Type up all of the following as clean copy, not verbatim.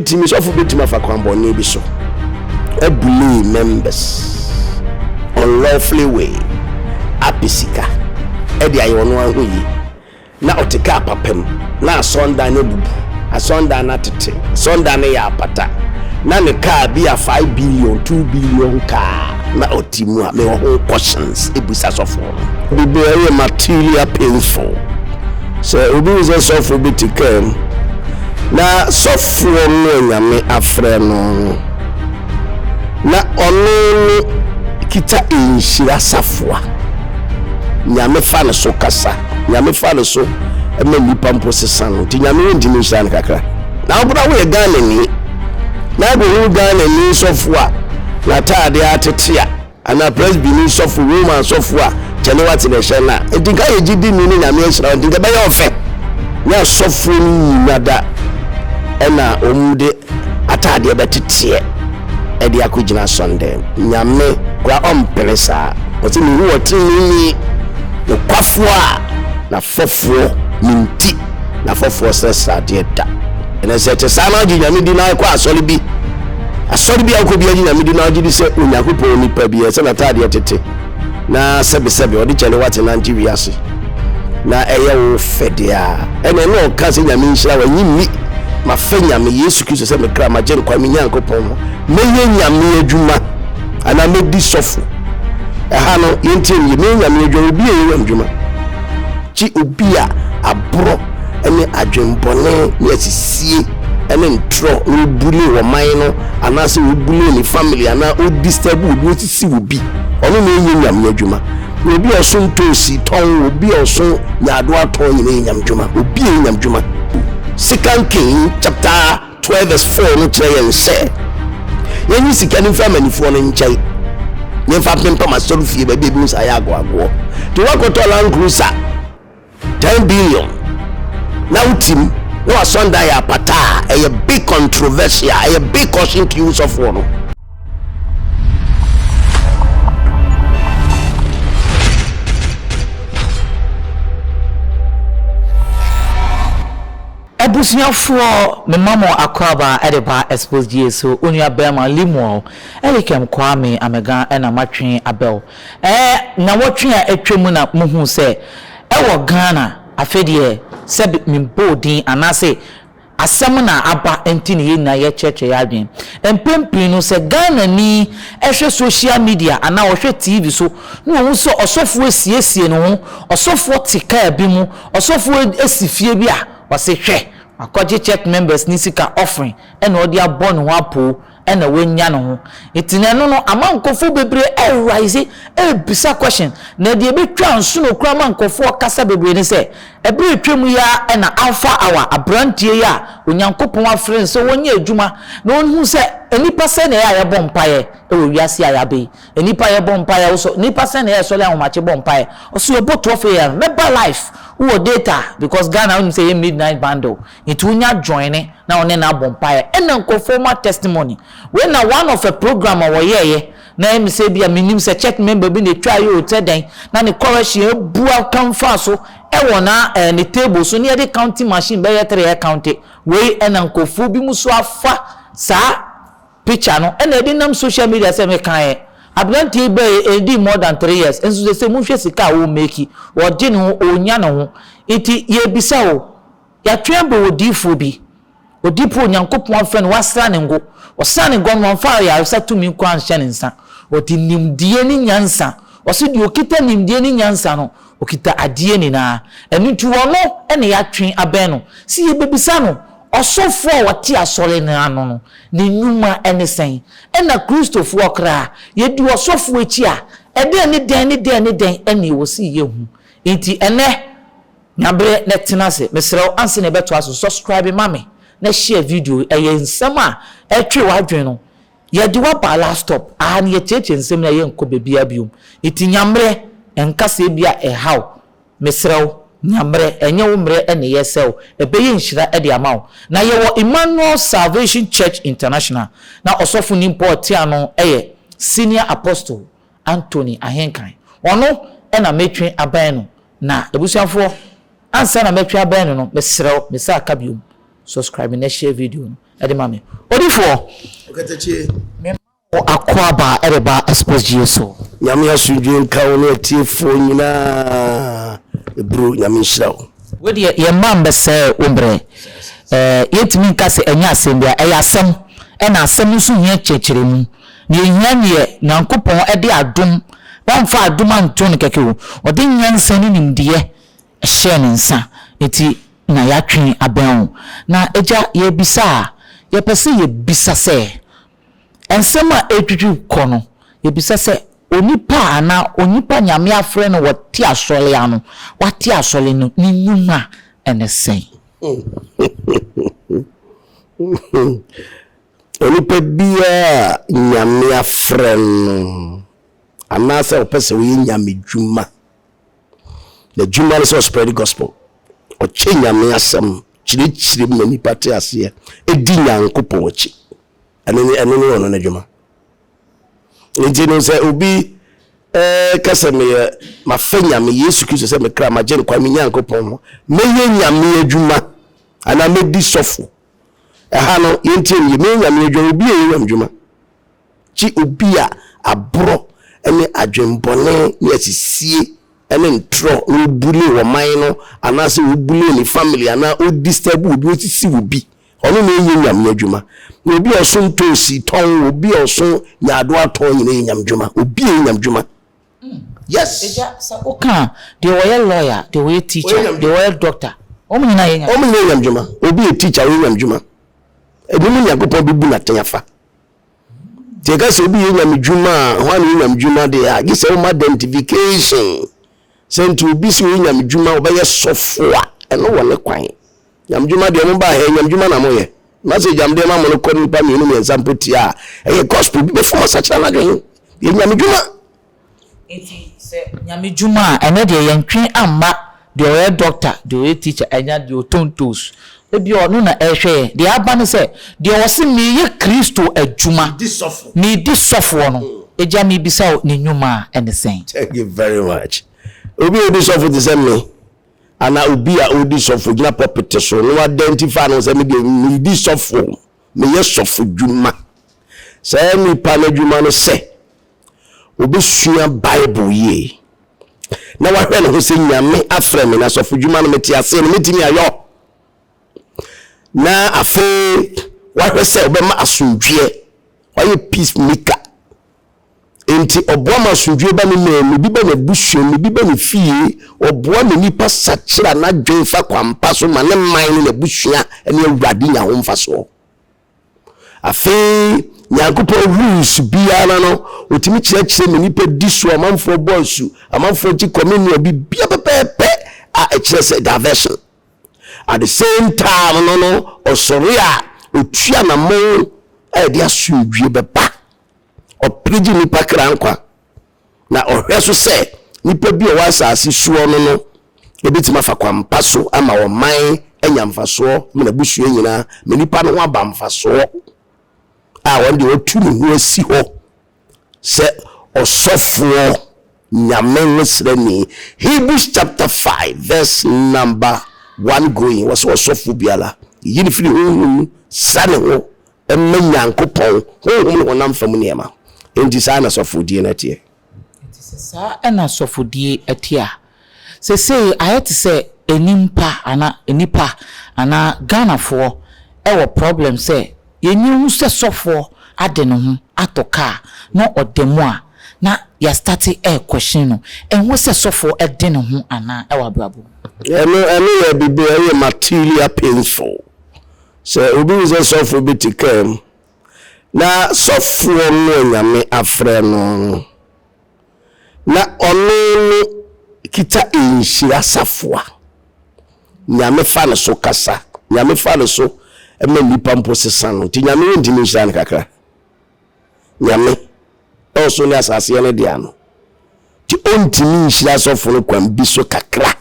Obetumi, sɔfo betumi afa kwanbɔne bi so abully members unlawfully way apɛ sika de ayɛ ɔno ara ho yie. Na ɔte kaa papa mu, na asɔndan no abubu, asɔndan no atete, asɔndan no yɛ apata, na ne kaa bi a 5 billion, 2 billion kaa na ɔte mu a, mewɔ ho questions bisa sɔfoɔ no. Bebree ɛyɛ material painful. Sɛ obi hu sɛ sɔfo bi te kaa mu na sɔfoɔ no a Nyame afrɛ no no na ɔno no kita nhyira safoa, Nyame fa no so kasa, Nyame fa no so ma nnipa mpo sesa no, nti Nyame wontumi nhyira no kakra? Na wo koraa woyɛ Ghanani na akɔhu Ghanani sɔfo a n'ataadeɛ atete a, Anaa Presbyni sɔfo, Roman sɔfo a kyɛne wate na ɛhyɛ no a, enti nka yɛ gyidi ni ne Nyame ahyira wo, nti nka ɛbɛyɛ ɔfɛ. Nyɛ asɔfoɔ no nyina da ɛna wɔn de ataadeɛ bɛteteɛ ɛde akɔgyina asɔndɛm. Nyame koraa ɔmpene saa. Ɔse mehu ɔteneneeni nokwafoɔ a N'afɔfoɔ me nti n'afɔfoɔ srɛsrɛ adeɛ da. Ɛnɛ sɛ ɛte saa na wogye Nyame di na wokɔ asɔre bi, asɔre bi a wokɔ biara gye Nyame di na wogye di sɛ Onyankopɔn onipa bi, ɛsɛ n'ataadeɛ tete na sɛbesɛbe ɔde kyɛne wate nante wiase na ɛyɛ wo fɛ deɛ a, ɛnɛ na ɔka sɛ Nyame nhyira wo, ɛnye nni. Mafa Nyame, Yesu Kristo sɛ me kra, magye nkwa, me Nyankopɔn no, mɛyɛ Nyame adwuma anaa mɛdi sɔfo. Ɛha no, yɛntie no yie, mɛyɛ Nyame adwuma, obi a ɛyɛ Nyame adwuma. Gye obi a aborɔ ne adwenbɔne ne asisie ne ntorɔ na ɔbully ɔman no anaasɛ ɔbully ne family anaa ɔdisturb obi, ɔsisi obi, ɔno na ɛnyɛ Nyame adwuma. Na obi a ɔso ntoosi tɔn, obi a ɔso nyaadoa tɔn nyina yɛ Nyame dwuma. Obi a ɛyɛ Nyame dwuma. Second King chapter 12 verse 4 no kyerɛ yɛn sɛ yɛnyi sika no mfiri amannifoɔ no nkyɛn na yɛmfa mpempam asɔrefie baabi a ebihu sɛ ayɛ agoagoɔ. Nti woakɔtɔ Land Cruiser 10 billion na wotim na wasɔnda yɛ apata a, ɛyɛ big controversial, ɛyɛ big caution to you sɔfoɔ no. Abusuafoɔ me ma mo akwaaba de ba Expose GA so wo nua bɛɛma Limuel Elikem Kwame Amega na matwe abɛw ɛɛ nawɔtwe a atwa mu na mo huu sɛ ɛwɔ Ghana afei deɛ sɛbe me bɔɔ din anaase asɛm na aba nti na yɛn nyinaa yɛkyerɛkyerɛ yɛn adwene mpɛn pii no sɛ Ghanani hwɛ social media anaa ɔhwɛ TV so na ɔhu sɛ ɔsɔfoɔ asiesie ne ho ɔsɔfoɔ te kaa bi mu ɔsɔfoɔ asi fie bi a Ɔse hwɛ, wakɔgye church members no sika offering ɛna ɔde abɔ ne ho apoo ɛna wanya ne ho. Nti na ɛno no ama nkorɔfoɔ bebree ɛrise ɛrebisa question. Na deɛ ɛbɛtwa nsono koraa ma nkorɔfoɔ kasa bebree ne sɛ, ɛberɛ atwa mu yi ara ɛna Alpha Hour abranteɛ yi a Onyankopɔn afrɛ no sɛ ɔnyɛ adwuma na ɔnhu sɛ nnipa sɛn na ɛyɛ a yɛbɔ mpaeɛ wɔ wiase a yɛaba yi. Nnipa yɛbɔ mpaeɛ wosɔ nnipa sɛn na ɛyɛ sɔre ahomakye bɔ mpaeɛ ɔso yɛbɔ 12 am mɛba life wowɔ data because Ghana wonim sɛ ɛyɛ midnight bundle nti wonya joine na wone no abɔ mpaeɛ ɛna nkurɔfoɔ ma testimony wei na one of a program a wɔyɛɛyɛ na ɛyɛ me sɛ ebia mennim sɛ church member bi na ɛtwaeɛ o sɛ dɛn na ne correction abu akamfaa so ɛwɔ na eh, ne table so ne yɛde counting machine bɛyɛ tere ɛcounte wei ɛna nkurɔfoɔ bi mu so afa saa Picture no ɛna ɛde nam social media sɛ me kaeɛ. Abranteɛ yi baeɛ ɛndii more than 3 years nso sesei monhwɛ sika a ɔɔmeki, ɔɔgye ne ho, ɔɔnya ne ho. Nti yɛɛbisa o, yɛatwɛn bɔ odiyifoɔ bi, odiyifoɔ Onyankopɔn afrɛ no, wasra ne ngo, ɔsraa ne ngo no wamfa ayaresa tumi nko anhyɛ ne nsa, ɔde nimdeɛ ne nyansa, ɔse deɛ ɔkita nimdeɛ ne nyansa no, ɔkita adeɛ nyinaa. Ɛno nti ɔno na yɛatwe abɛn no sɛ yɛbɛbisa no Ɔsɔfoɔ a ɔte asɔre no ano no, ne nnwuma ne sɛn? Ɛna Kristofoɔ koraa, yɛdi ɔsɔfoɔ akyi a, ɛdɛn ne dɛn ne dɛn ne dɛn na ɛwɔ sɛ yɛhu? Enti ɛnnɛ, nya berɛ na tena ase. Mesrɛ wo, ansa na yɛbɛtoa so, subscribe ma me na share video yi. Ɛyɛ nsɛm a ɛtwe w'adwene no. Yɛde wo aba last stop. Aha no yɛkyerɛkyerɛ nsɛm no a yɛnkɔ baabiara bio. Enti nya mmerɛ, nka sɛ ebia ɛha wo. Mesrɛ wo, nya mmerɛ, ɛnyɛ wo mmerɛ na ɛyɛ sɛ wo, ɛbɛyɛ nhyira de ama wo. Na yɛwɔ Emmanuel Salvation Church International, na ɔsɔfo nimpɔ a ɔte ano yɛ Senior Apostle Anthony Ahenkan. Ɔno na metwe abɛn no. Na abusuafoɔ, ansa na mɛtwe abɛn no no, mesrɛ wo, mesan ka biom, subscribe na share video no. de ma me. Odifoɔ, Ɔkatakyie. Mema wo akwaaba de ba Expose GA so. Nyame asomdwie nka wo ne atiefoɔ nyinaa Ebro Nyame nhyira wo. Wei deɛ yɛn mma mmɛsɛe wo mmerɛ. Ɛɛ yɛntumi nka sɛ ɛnyɛ asɛm biara, ɛyɛ asɛm ɛna asɛm nso hia nkyerɛkyerɛmu. Deɛ ɛhia neɛ Nyankopɔn de adom, wamfa adom anto no kɛkɛ o, ɔde nyansa ne nimdeɛ hyɛɛ ne nsa nti na yɛatwe abɛn wo. Na Agya yɛrebisa a, yɛpɛ sɛ yɛbisa sɛ, nsɛm a ɛretwitwi kɔ no, yɛbisa sɛ, onipa a anaa onipa Nyame afrɛ no wɔte asɔre ano, wate asɔre no, ne nnwuma ne sɛn? Onipa biara a Nyame afrɛ no anaasɛ ɔpɛ sɛ ɔyɛ Nyame dwuma, n'adwuma ne sɛ ɔspread gospel, ɔkyɛ Nyame asɛm, kyerɛkyerɛ mu ma nnipa te aseɛ, di Nyankopɔn akyi. Ɛno ne ɛno ne ɔno n'adwuma. Nti no sɛ obi ka sɛ meyɛ mafa Nyame Yesu Kristo sɛ me kra magye nkwa me Nyankopɔn ho, mɛyɛ Nyame adwuma anaa mɛdi sɔfo. Ɛha no, yɛntie no yie. Meyɛ Nyame adwuma, obi a ɛyɛ Nyame dwuma. Gye obi a aborɔ ne adwenbɔne ne asisie ne ntorɔ na ɔbule ɔman no anaasɛ ɔbule ne family anaa ɔdisturb obi, ɔsisi obi. Ɔno na ɛnyɛ Nyame adwuma. Na obi a ɔso ntoosi tɔn, obi a ɔso nyaadoa tɔn nyina yɛ Nyame dwuma. Obi a ɛyɛ Nyame dwuma. Yes. Agya, sɛ woka a, deɛ ɔyɛ lawyer, deɛ ɔyɛ teacher, deɛ ɔyɛ doctor, wɔn nyinaa yɛ Nyame. Wɔn nyinaa yɛ Nyame dwuma. Obi yɛ teacher, ɔyɛ Nyame dwuma. Ɛno mu Nyankopɔn bɛbu no atɛn afa. Nti yɛka sɛ obi yɛ Nyame dwuma a, hwan na ɔyɛ Nyame dwuma deɛ a, gye sɛ woma identification. Sɛ nti obi sɛ ɔyɛ Nyame dwuma, ɔbɛyɛ sɔfo a, ɛno wɔ ne kwan. Nyame dwuma deɛ mo baa ha yi, Nyame dwuma na moyɛ. Message a mede ma mo no kɔ nnipa mmienu mmiɛnsa mpo tie a, ɛyɛ gospel, bi bɛfom asakyera n'adwene. Yɛ Nyame dwuma. Enti sɛ Nyame dwuma a, ɛnɛ deɛ yɛntwe amma deɛ ɔyɛ doctor, deɛ ɔyɛ teacher, ɛnya deɛ ɔtɔn toes. Ebia ɔno na ɛrehwɛ yɛn. Deɛ aba ne sɛ, deɛ ɔse mereyɛ Kristo adwuma, meredi sɔfoɔ no, Agya mebisa wo, ne nnwuma a ɛne sɛn? Thank you very much. Obi a ɔdi sɔfo te sɛ me, anaa obi a ɔredi sɔfo gyina pulpit so na w'adentify ne ho sɛ me deɛ medi sɔfo, meyɛ sɔfo dwuma. Saa nipa no adwuma no sɛ ɔbɛsua Bible yie na wahwɛ ne ho sɛ Nyame afrɛ me na sɔfo dwuma no mete aseɛ no mɛtumi ayɔ. Na afei wahwɛ sɛ ɔbɛma asomdwoeɛ, wayɛ peace maker. Enti ɔboa ma asomdwoe ba ne man mu, ebi ba n'abusua mu, ebi ba ne fie. Ɔboa ma nnipa sakyera n'adwene fa kwampa so ma ne man ne n'abusua ne Awurade nya ho mfasoɔ. Afei, Nyankopɔn rules biara no, ɔtumi kyerɛkyerɛ ma nnipa di so, amanfoɔ bɔ asu, amanfoɔ gye communion, biribiara pɛpɛɛpɛ a ɛkyerɛ sɛ diversion. At the same time no no, ɔsɔre a, ɔtu anammɔn a ɛde asomdwoe bɛba. Ɔpere gye nnipa kra nkwa, na ɔhwɛ so sɛ nnipa bi a ɔwɔ asase soɔ no no bɛtumi afa kwampa so ama ɔman anya mfasoɔ, ma n'abusua nyinaa, ma nnipa no ho aba mfasoɔ a ɔno deɛ watu ne ho asi hɔ sɛ ɔsɔfoɔ Nyame nwosrani. Hebrews chapter 5 verse number 1 going, wɔ sɛ ɔsɔfoɔ biara yi ne firi honhom mu sra ne ho ma Nyankopɔn, honhom ne honam fam nneɛma. Enti saa na sɔfodie no teɛ. Enti sɛ saa na sɔfodie te a, seesei ayɛ te sɛ nnipa anaa nnipa anaa Ghanafoɔ wɔ problem sɛ yɛnya hu sɛ sɔfoɔ ade ne ho atɔ car na ɔda mu a na yɛastate ɛrequestion no. Ɛho sɛ sɔfoɔ de ne ho anaa ɛwɔ abrabɔ mu? Ɛno ɛno yɛ biribi ɛyɛ material painful. Sɛ obi hu sɛ sɔfo bi te kaa mu, na sɔfoɔ no a Nyame afrɛ no no, na ɔno no kita nhyira safoa. Nyame fa ne so kasa, Nyame fa ne so ma nnipa mpo sesa no, nti Nyame rentumi nhyira no kakra? Nyame a ɔsoro ne asase yɛ ne dea no, nti ɔntumi nhyira sɔfo no kwan bi so kakra?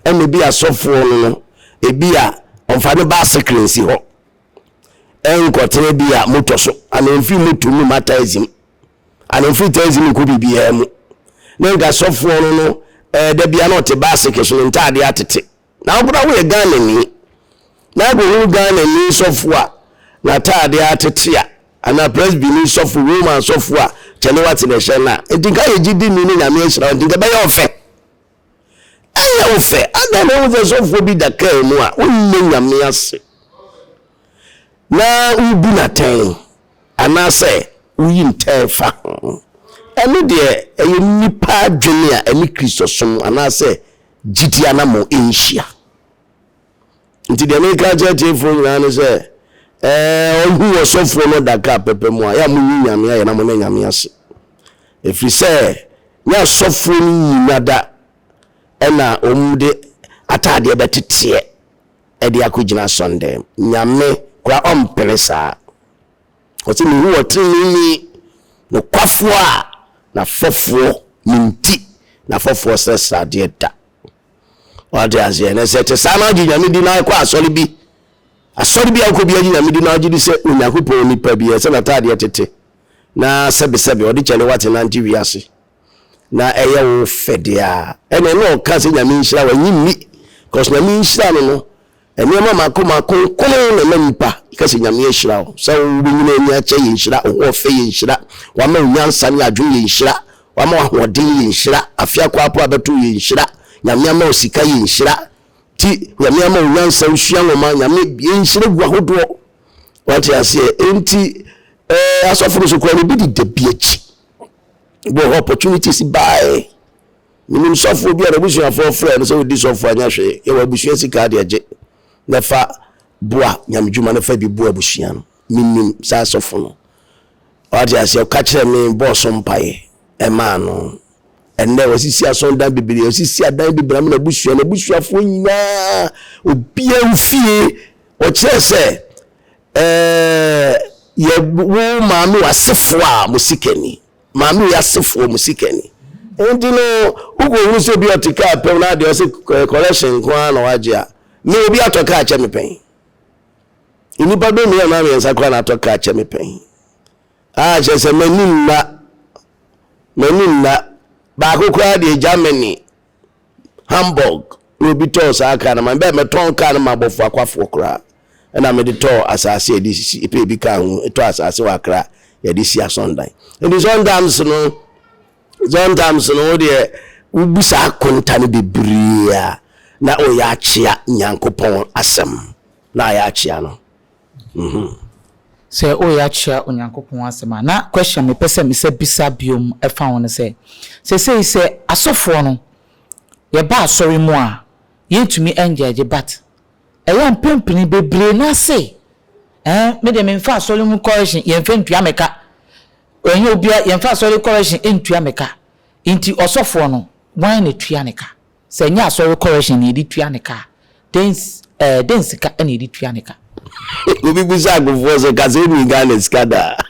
Ɛna ebi asɔfoɔ no no, ebi a ɔmfa ne baasekre nsi hɔ, ɛnkɔtena bi a moto so, anaa ɔmfiri moto mu ma taxi mu, anaa ɔmfiri taxi mu nkɔ biribiara mu. Na nka sɔfoɔ no no, ɛɛ da bia na ɔte baaseke so, ne ntaadeɛ atete. Na wo koraa woyɛ Ghanani, na akɔhunu Ghanani sɔfoɔ a, n'ataadeɛ atete a, anaa Presbyni sɔfo, Roman sɔfo a kyɛne wate na ɛhyɛ no a, nti nka yɛ gyidi ni ne Nyame ahyira wo, nti nka ɛbɛyɛ wo fɛ. Ɛyɛ wo fɛ. Adɛn na wohu sɛ sɔfoɔ bi da kaa mu a, wonnɛ Nyame ase na wobu no atɛn anaasɛ woyi ntɛn fa ho? Ɛno deɛ ɛyɛ nnipa adwene a ɛne Kristosom anaasɛ gyidi anammɔn nhyia. Nti deɛ meka akyerɛ atiefoɔ nyinaa ne sɛ, ɛɛ ɔhu ɔsɔfoɔ no da kaa pɛpɛ mu a, yɛ a monyi Nyame ayɛ na monyɛ Nyame ase. Ɛfiri sɛ, nyɛ asɔfoɔ no nyina da ɛna wɔn de ataadeɛ bɛteteɛ ɛde akɔgyina asɔndɛm. Nyame koraa ɔmpene saa. Ɔse mehu ɔteneneeni nokwafoɔ a n'afɔfoɔ me nti n'afɔfoɔ srɛsrɛ adeɛ da. Wate aseɛ? Na sɛ ɛte saa na wogye Nyame di na wokɔ asɔre bi, asɔre bi a wokɔ bi agye Nyame di na wogye di sɛ Onyankopɔn nipa bi, ɛsɛ n'ataadeɛ tete na sɛbesɛbe ɔde kyɛle wate nante wiase na ɛyɛ wo fɛ deɛ a, ɛna ɛna ɔka sɛ Nyame nhyira wo, ɛnye nni. Because Nyame nhyira no no, Nneɛma mmaako mmaako nkono na ɛma nnipa ka sɛ Nyame ahyira wo. Sɛ wobɛnyini ani akyɛ yɛ nhyira, wo ho ɔfɛ yɛ nhyira, wama wo nyansa ne adwene yɛ nhyira, wama wo ahoɔden yɛ nhyira, afe akɔ apo abɛto yɛ nhyira, Nyame ama wo sika yɛ nhyira, ti Nyame ama wo nyansa wosua nwoma, Nyame yɛ nhyira gu ahodoɔ. Wate aseɛ? Enti eh, asɔfo no so koraa no ebi deda bi akyi. Bi wɔ hɔ opportunities bae. Menim sɔfoɔ bi a n'abusuafoɔ frɛɛ no sɛ ɔdi sɔfoɔ anyɛ hwee. Yɛwɔ abusua sika deɛ gye na fa boa nyamedwuma no fa bi boa abusua no. Menim saa sɔfo no. Wate aseɛ, ɔka kyerɛɛ me bɔɔ so mpaeɛ ɛmaa no. Ɛnnɛ wasisi asɔndan bebree, wasisi adan bebree ama n'abusua, n'abusuafoɔ nyinaa, obiara fie. Ɔkyerɛ sɛ ɛɛ yɛ wo maame w'asefoɔ a mo sikani. Maame wei asefoɔ mu sikani nti no wokɔhunu sɛ obi ɔte kaa pɛm na adeɛ ɔse collection nko ara na wagye a, me obi atɔ kaa kyɛ me pɛn. Nnipa bɛ mmienu anaa mmiɛnsa koraa na atɔ kaa kyɛ me pɛn. A kyerɛ sɛ m'ani nna, m'ani nna. Baako koraa deɛ Germany Hamburg na obi tɔɔ saa kaa no ma me. Bɛɛ mɛtɔn kaa no ma abɔfo akwafoɔ koraa. Ɛna mede tɔɔ asase a yɛde sisi, pɛ ebi kaa ho, tɔɔ asase wɔ Accra yɛde si asɔndan. Nti sometimes no, sometimes no wo deɛ wobu saa akonta no bebree a na woyɛ akyea Nyankopɔn asɛm na ayɛ akyea no. Mhm. Sɛ woyɛ akyea Onyankopɔn asɛm a, na question a mepɛ sɛ mesɛ bisa biom ɛfa ho ne sɛ, sesei sɛ asɔfoɔ no yɛba asɔre mu a yɛntumi ngyɛgye but ɛyɛ a mpempene bebree no ase eh, me deɛ memfa asɔre mu correction yɛmfa ntua me ka, ɛnyɛ obia yɛmfa asɔre correction ntua me ka, nti ɔsɔfoɔ no wan na tua ne ka? Sɛ ɛnyɛ asɔre correction na yɛde tua ne ka a, dɛn ɛɛ dɛn sika na yɛde tua ne ka? Obi bisaa Kufuor sɛ, ka sɛ wonni Ghana sika da a?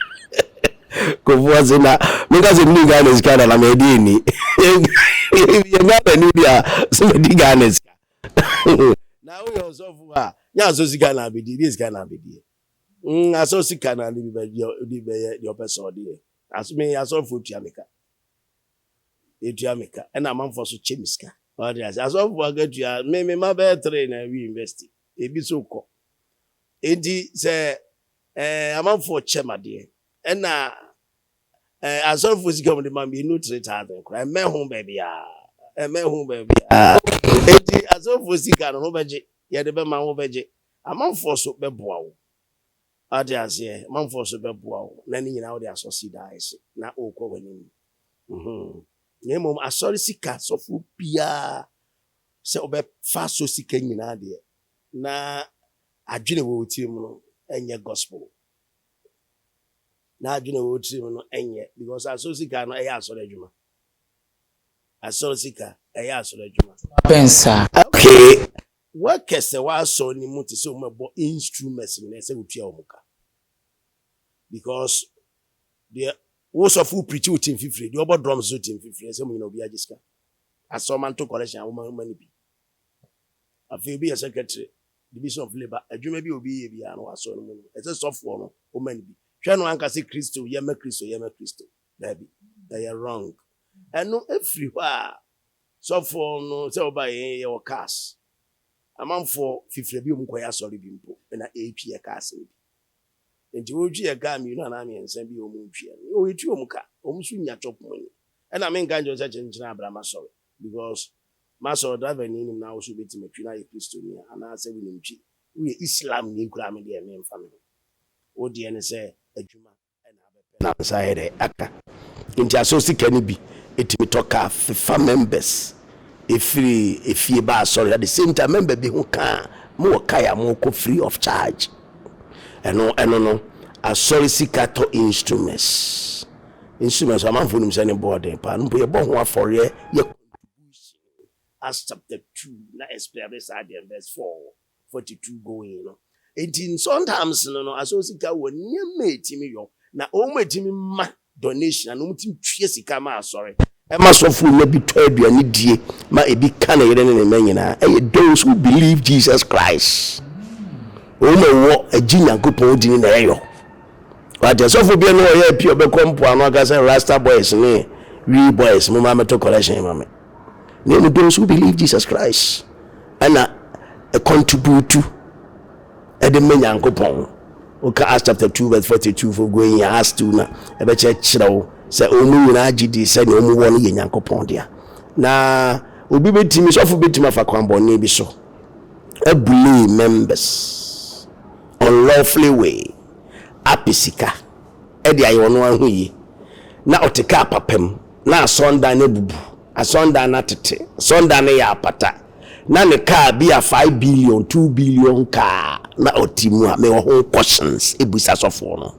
Kufuor se, na menka sɛ menni Ghana sika da na mɛde ani. Yɛ Ghana ni bi a, sɛ madi Ghana sika. Na woyɛ ɔsɔfo a, nyɛ asɔ sika na abɛdi, deɛ sika na abɛdi. Mm, asɔ sika na de bɛyɛ deɛ ɔpɛ sɛ ɔde yɛ. Aso me asɔfoɔ tua me ka. Etua me ka ɛna amanfoɔ so kyɛ me sika. Wate ase? Asɔfoɔ akatua, me me mma bɛyɛ three na awie university, ebi so kɔ. Enti sɛ ɛɛ amanfoɔ kyɛ me adeɛ, ɛna ɛɛ asɔfoɔ sika wɔn de ma me enu 3,000 koraa, ɛmɛ ho baabiara, ɛmɛ ho baabiara. Enti asɔfoɔ sika no ho bɛgye, yɛde bɛma ho bɛgye, amanfoɔ so bɛboa wo. Wate aseɛ? Amanfoɔ so bɛboa wo, na ne nyinaa wode asɔ seed a ɛhye na wokɔ w'anim. Mhm. Na mmom asɔre sika, sɔfoɔ biara sɛ wobɛfa asɔ sika nyinaa deɛ, na adwene wɔ wo tirim no ɛnyɛ gospel. Na adwene wɔ wo tirim no ɛnyɛ, because asɔ sika no ɛyɛ asɔre adwuma. Asɔre sika ɛyɛ asɔre adwuma. Bɛn saa? Okay, Workers a ɛwɔ asɔr no mu tse sɛ wɔn a ɛbɔ instruments nyinaa ɛsɛ wotua wɔn ka because deɛ wo sɔfo wo preach wo te mfifire, deɛ ɔbɔ drums nso te mfifire, ɛsɛ mo nyinaa obiara gye sika. Asɔrmanto collection a wɔma ma no bi. Afei obi yɛ secretary, division of labour, adwuma bi a obi yɛ biara no wɔ asɔr no mu no, ɛsɛ sɔfoɔ no woma no bi. Hwɛ no anka sɛ Kristo yɛ ma Kristo yɛ ma Kristo. Daabi, ɛyɛ wrong. Ɛno firi hɔ a Sɔfoɔ no sɛ ɔba yɛn yɛwɔ cars amanfoɔ fifiri bi ɔmu kɔyɛ asɔre bi mpo na ɛretwi yɛ cars no bi. Nti wotwi yɛ kaa mmienu anaa mmiɛnsa bi a wɔn ntwi no, yɛtua wɔn ka, wɔn nso nya chop money. Ɛna menka nkyerɛ wo sɛ kyenkyene abra m'asɔre because m'asɔre driver ni nim na wo nso wobɛtumi atwi na ayɛ Kristoni a, anaasɛ wonim twi, woyɛ Islam ni koraa me deɛ memfa me ho. Wo deɛ ne sɛ adwuma na abɛpɛ na nsa ayɛ dɛ aka. Nti asɔre sika no bi tumi tɔ car fefa members ɛfiri efie ba asɔre at the same time member bi ho ka a mowɔ car a mokɔ free of charge. Ɛno ɛno no asɔre sika tɔ instruments. Instruments amanfoɔ nim sɛ ne boɔ den paa no mpo yɛbɔ ho afɔreɛ yɛ contribution. Acts chapter 2 na explain saa deɛ verse 4 42 going no. Nti sometimes no asɔre sika wɔ nneɛma a ɛtumi yɔ na wɔn a ɛtumi ma donation na wɔn tumi tua sika ma asɔre ɛma sɔfo nya bi tɔ aduane die ma ebi ka ne yere ne ne mma nyinaa ɛyɛ those who believe Jesus Christ. Wɔn a ɛwɔ agyi Nyankopɔn di ne na ɛyɔ. Wate sɔfo bi no ɔyɛ pii ɔbɛkɔ mpoano aka sɛ Rasta boys ne wee boys mo ma mɛto collection ma me. Na emu those who believe Jesus Christ ɛna contribute ɛde ma Nyankopɔn. Woka Acts chapter 2 verse 42 for going Acts 2 na ɛbɛkyerɛkyerɛ wo sɛ wɔn nyinaa gye di sɛ nea wɔn wɔ no yɛ Nyankopɔn dea. Na obi bɛtumi sɔfo bɛtumi afa kwan bɔne bi so abully members unlawfully way apɛ sika ɛde ayɛ ɔno aho yie na ɔte kaa papam na asɔndan no abubu, asɔndan no atete, asɔndan no yɛ apata na ne kaa bi a 5 billion 2 billion kaa na ɔte mu a mewɔ ho questions ebusa sɔfoɔ no.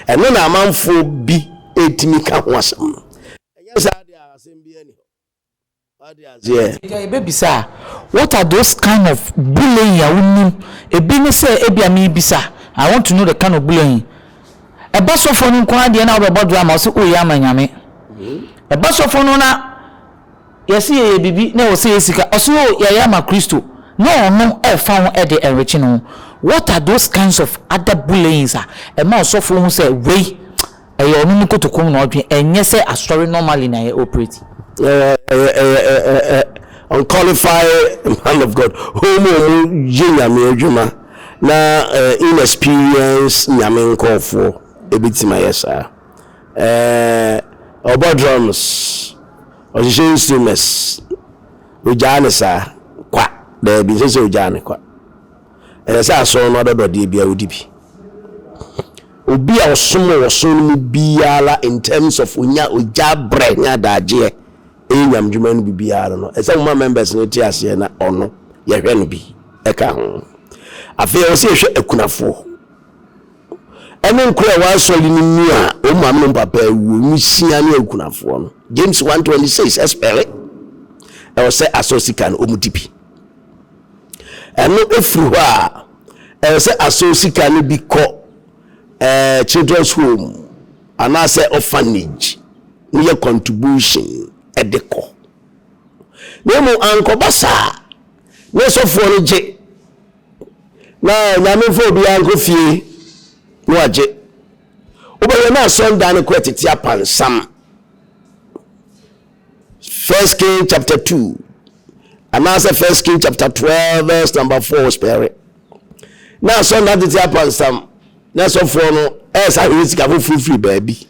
Ɛno na amanfoɔ bi ɛtumi ka ho asɛm no. Ɛnyɛ saa deɛ a asɛm bi ani hɔ. Wate aseɛ? Yɛbɛbisa a, what are those kind of bullying a wonim? Ebi ne sɛ ebia mebisa, I want to know the kind of bullying. Ɛba sɔfoɔ no nko ara deɛ na wobɛbɔ drum a ɔsɛ woyɛ ama Nyame. Ɛba sɔfoɔ no na yɛsɛ yɛyɛ biribi na ɛwɔ sɛ yɛ sika, ɔsɛ o yɛyɛ ama Kristo na ɔno ɛfa ho ɛde ɛrekye ne ho. What are those kinds of other bullyings a ɛma ɔsɔfoɔ hu sɛ wei ɛyɛ ɔno ne kotokom na ɔdwen, ɛnyɛ sɛ asɔre normally na yɛ operate? Ɛyɛ unqualified man of God wɔn mu wɔn yɛ Nyame adwuma na inexperienced Nyame nkɔɔfoɔ ebitumi ayɛ saa. Ɔbɔ drums, ɔhyehyɛ instruments, ogyaa ne saa kwa daabi nsɛ sɛ ogyaa ne kwa. Ɛyɛ sɛ asɔre no adɔdɔdeɛ biara odi bi. Obi a ɔsom wɔ ɔsom no mu biara in terms of onya ogya brɛ ne adagyeɛ ɛyɛ nyamdwuma no bibiara no, ɛsɛ moma members no te aseɛ na ɔno yɛhwɛ no bi ɛka ho. Afei ɛwɔ sɛ yɛhwɛ akunafoɔ ɛne nkora a ɛwɔ asɔre no mu a wɔn maame no papa awuo nwisia ne akunafoɔ no. James 1:26 ɛspɛle ɛwɔ sɛ asɔre sika no wɔn di bi. Ɛno efiri hɔ a ɛwɔ sɛ asɔre sika no bi kɔ children's home anaasɛ orphanage no yɛ contribution ɛde kɔ. Na emu ankɔba saa na sɔfoɔ no gye na Nyame mfa obiara nkɔ fie na wagye. Wobɛhwɛ na asɔredan no kɔ tete apansam. First King chapter 2 anaasɛ First King chapter 12 verse number 4 spɛre. Na asɔredan tete apansam na sɔfoɔ no ɛsɛ ahwehwɛ sika foforɔ firi baabi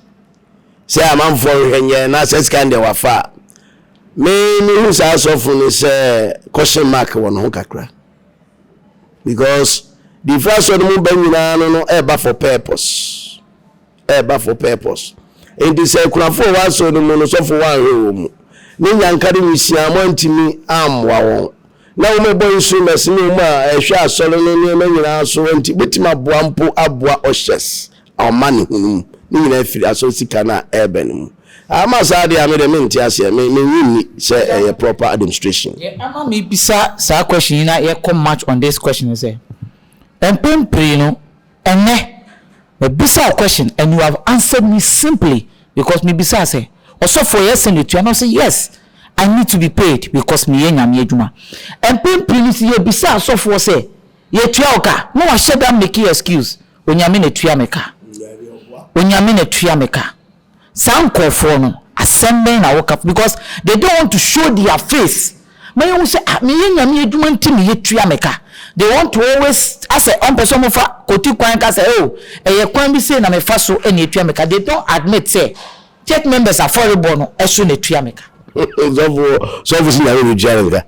sɛ amanfoɔ nhwɛ nyɛ na sɛ sika no deɛ wafa a me mehu saa asɔfo no sɛ question mark wɔ ne ho kakra because the first asɔre mu ba nyinaa no ɛreba for purpose, ɛreba for purpose. Nti sɛ akunafoɔ wɔ asɔre no mu no sɔfo wanhwɛ wɔ mu ne nyanka de nwisia mo antumi ammoa wɔn na wɔn ɛbɔ instruments ne wɔn a ɛhwɛ asɔre no nneɛma nyinaa so nti bɛtumi aboa mpo aboa ushers a ɔma ne ho no mu ne nyinaa firi asɔre sika no a ɛreba no mu. Ama saa deɛ a me deɛ mente aseɛ, me me nni sɛ ɛyɛ proper administration. Yɛ ama mi bisa saa question yi na yɛkɔ much on this question sɛ mpɛn pii no ɛnɛ mebisa wo question and you have answered me simply because mebisa sɛ ɔsɔfoɔ yɛ sɛ netua na ɔsɛ yes, I need to be paid because meyɛ Nyame adwuma. Mpɛn pii no sɛ yɛbisa asɔfoɔ sɛ yɛtua wo ka na wahyɛ da make excuse, Onyame na tua me ka, Onyame na tua me ka. Saa nkurɔfoɔ no asɛm bɛn na woka? Because they don't want to show their face ma yɛhu sɛ ah, meyɛ Nyame adwuma nti meyɛ tua me ka. They want to always asɛ ɔmpɛ sɛ ɔmofa kɔti kwan ka sɛ oh ɛyɛ kwan bi sei na mefa so na ɛtua me ka. They don't admit sɛ church members afɔrebɔ no so na ɛtua me ka. Sɔfo sɔfo si nyame bɛtua ne ka.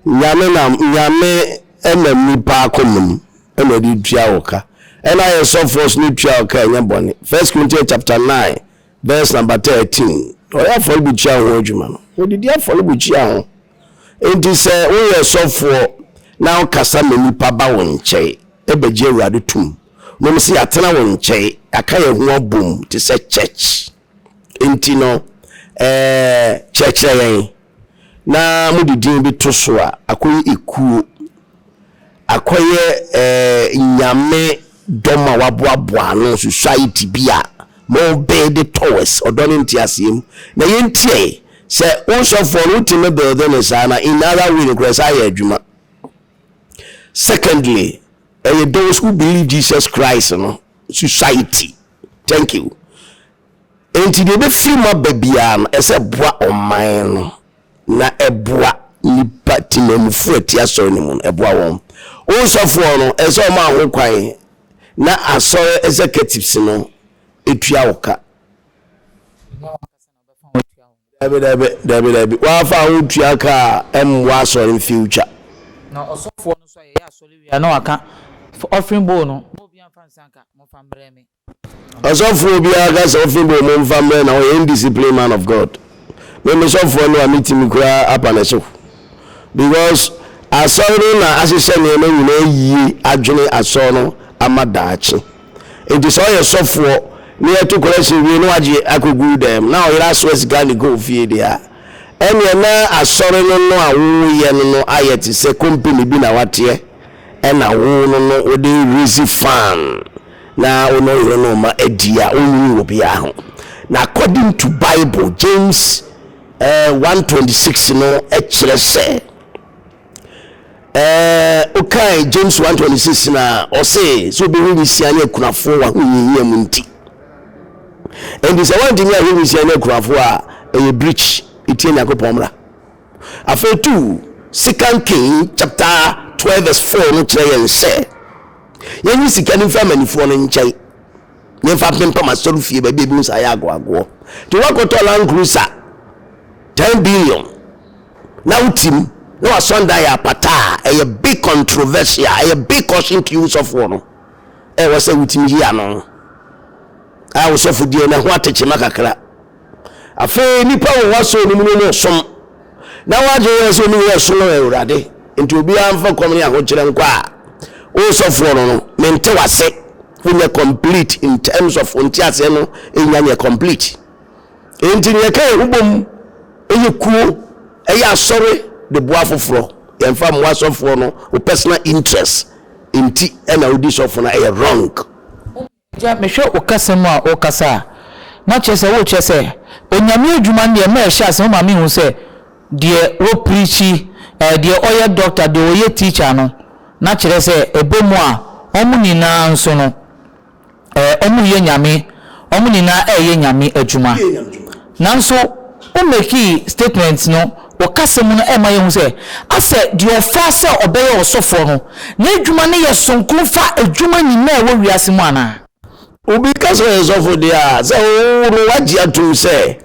Nyame na nyame ɛnam nipa akoma mu ɛna ɛde tua wo ka. Ɛna ayɛ sɔfoɔ so ne tua wo ka ɛnyɛ bɔne. First Corinthians chapter 9 verse number 13. Ɔyɛ afɔrebukyia ho adwuma no. Wɔdidi afɔrebukyia ho. Enti sɛ woyɛ sɔfoɔ na wokasa ma nnipa ba wo nkyɛn bɛgye Awurade tom, nom sɛ yɛatena wo nkyɛn, yɛaka yɛn ho abom te sɛ church. Enti no, ɛɛ, kyerɛkyerɛ yɛn na mode din bi to so a, akɔyɛ ekuo, akɔyɛ ɛɛ nyame dɔm a waboaboa ano, society bi a mo build towards ɔdɔ ne nteaseɛ mu. Na yɛntiae sɛ wo sɔfoɔ no wotumi build ne saa na in other way no koraa saa yɛ adwuma. Secondly, ɛyɛ those who believe Jesus Christ no society. Thank you. Enti deɛ ɛbɛfiri mu aba biara no, ɛsɛ ɛboa ɔman no na ɛboa nipa temammufoɔ a ɛte asɔre no mu no, ɛboa wɔn. Wo nsɔfoɔ no, ɛsɛ wɔn ho kwan na asɔre executives no ɛtua wo ka. Dabi, dabi, dabi, dabi. Wafa ho tua ka a ɛmmoa asɔre in future. Na ɔsɔfoɔ no nso a yɛyɛ asɔre wie a na waka offering bowl no, mo obiara mfa nsa nka, momfa mmrɛ me. Ɔsɔfoɔ biara ka sɛ offering bowl momfa mmrɛ na ɔyɛ indiscipline man of God. Me me sɔfoɔ no a metumi koraa apa ne so because asɔre no na ahyehyɛ nneɛma nyinaa yie adwene asɔre no ama daakye. Nti sɛ ɔyɛ sɔfoɔ na yɛto collection wie na wagye akɔgu dɛm na ɔyere asoa sika de kɔ ofie deɛ a, ɛneɛ na asɔre no no a woyɛ no no ayɛ te sɛ company bi na wateɛ ɛna wo no no wode raise fund na wo ne wo yere no ma adi a wonwini wɔ biara ho. Na according to Bible, James 1:26 no kyerɛ sɛ wokae James 1:26 na ɔse sɛ wobɛhu nwisia ne akunafoɔ wɔ ahohiahia mu nti. Enti sɛ woantumi ahwɛ nwisia ne akunafoɔ a, ɛyɛ breach ɛtia Nyankopɔn mmara. Afei tu Second King chapter 12 verse 4 no kyerɛ yɛn sɛ yɛnyi sika no mfiri amanifoɔ no nkyɛn na yɛmfa mpempam asɔrefie baabi a ebinom sɛ ayɛ agoagoɔ. Nti woakɔtɔ Land Cruiser 10 billion na wotim na wasɔnda yɛ apata a, ɛyɛ big controversial, ɛyɛ big caution to you sɔfoɔ no. Ɛwɔ sɛ wotumi yi ano a wo sɔfo deɛ na ho atekyema kakra. Afei nnipa wɔ w'asɔre no mu no mu ɔsom, na wɔadwene yɛn sɛ wɔn nyinaa som Awurade, nti obiara mfa kɔm ne ahokyerɛ nkɔ a, wo sɔfoɔ no no, mente w'ase, wonyɛ complete in terms of wo nteaseɛ no nnya nyɛ complete. Enti nea ɛka yɛn ho bom yɛ kuo, ɛyɛ asɔre de boa afoforɔ, yɛmfa mmoa sɔfoɔ no, wo personal interest nti na wodi sɔfo no, ɛyɛ wrong. Agya, mehwɛ wo kasa mu a wokasa a, na kyerɛ sɛ worekyerɛ sɛ Onyame adwuma no deɛ mmerɛ ɛhyɛ ase no woma mehu sɛ deɛ wɔ preachi, eh, deɛ ɔyɛ doctor, deɛ ɔyɛ teacher no, na kyerɛ sɛ ɛbɔ mu a wɔn nyinaa nso no, eh, wɔn reyɛ Nyame, wɔn nyinaa ɛreyɛ Nyame adwuma. Nanso wo makii statement no, wo kasa mu no ɛma yɛhu sɛ asɛ deɛ ɔfaa sɛ ɔbɛyɛ ɔsɔfoɔ no, n'adwuma no yɛ sononko fa adwuma nyinaa a ɛwɔ wiase mu anaa? Obi ka sɛ ɔyɛ sɔfo deɛ a, sɛ wo no woagye atom sɛ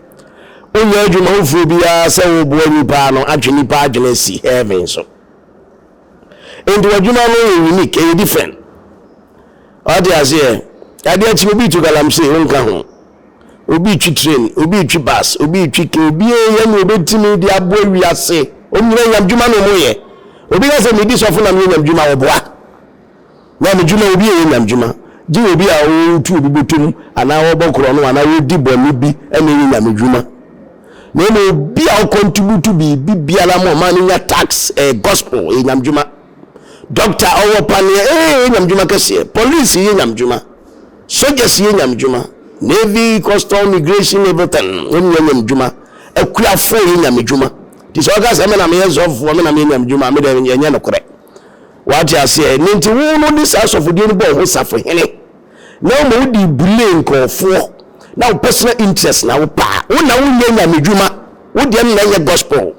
wonyɛ adwuma foforɔ biara sɛ woboa nnipa ano atwe nnipa adwene asi heaven so. Enti w'adwuma no yɛ unique, ɛyɛ different. Wate aseɛ? Adeɛ kye obi tu galamsey, wonka ho. Obi retwi train, obi retwi bus, obi retwi ke, obi reyɛ nea obetumi de aboa wiase. Wɔn nyinaa nyamdwuma na wɔyɛ. Obi ka sɛ medi sɔfo na meyɛ nyamdwuma, ɔboa. Nyamedwuma, obi yɛ nyamdwuma. Gye obi a ɔretu obi bɔtɔ mu anaa ɔrebɔ korɔno anaa ɔredi bɔne bi na ɛyɛ nyamedwuma. Na mmom obi a ɔkɔntributu biribi biara ma ɔman no nya tax, ɛyɛ gospel, ɛyɛ nyamedwuma. Doctor ɔwɔ paneɛ, ɛyɛ nyamedwuma kɛseɛ. Police yɛ nyamedwuma. Soldiers yɛ nyamedwuma. Navy, custom, immigration, everything, wɔn nyinaa nyamedwuma. Akuafoɔ yɛ nyamedwuma. Nti sɛ ɔka sɛ me na meyɛ sɔfoɔ, me na meyɛ nyamedwuma, me deɛ ɛnyɛ nokorɛ. Wate aseɛ? Ne nti wo no de saa asɔfodie no bɔ wo ho safohene na woma wode bule nkurɔfoɔ na wo personal interest na wopɛ a, wo na wonyɛ nyamedwuma. Wo deɛ no na ɛnyɛ gospel.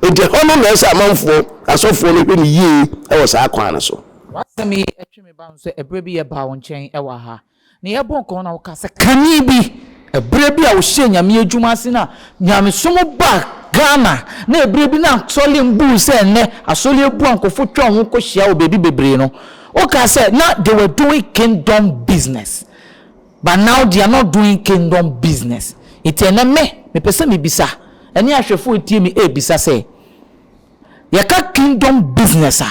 Enti ɛhɔ no na ɛsɛ amanfoɔ, asɔfoɔ no hwɛ no yie wɔ saa kwan no so. W'asɛm yi twe me ba ho sɛ ɛberɛ bi yɛbaa wo nkyɛn wɔ ha na yɛbɔ nkɔmmɔ na wokaa sɛ kane bi, ɛberɛ bi a wohyɛɛ Nyame adwuma ase na Nyamesom baa Ghana na ɛberɛ bi na asɔre mbuu sɛ ɛnnɛ asɔre abu a nkurɔfoɔ twa wɔn ho kɔhyia wɔ baabi bebree no, wokaa sɛ na they were doing kingdom business but now they are not doing kingdom business. Nti ɛnnɛ me, mepɛ sɛ mebisa, ɛne ahwɛfoɔ a ɛtie me ɛrebisa sɛ, Yɛka kingdom business a,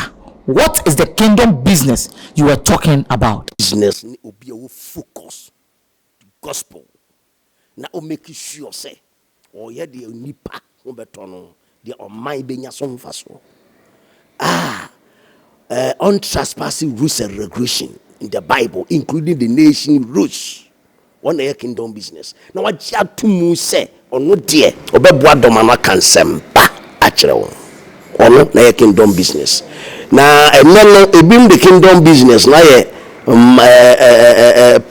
what is the kingdom business you were talking about? Business ne obi a ɔwɔ focus to gospel na o make sure sɛ ɔyɛ deɛ nipa ho bɛtɔ no, deɛ ɔman bɛnya so mfasoɔ. Ah, eh, untrespassing rules and regulation in the Bible including the nation rules. Wɔn na ɛyɛ kingdom business na wagye ato mu sɛ ɔno deɛ ɔbɛboa dɔm ano aka nsɛm pa akyerɛ wɔn. Ɔno na ɛyɛ kingdom business. Na ɛnɛ no ebinom de kingdom business no ayɛ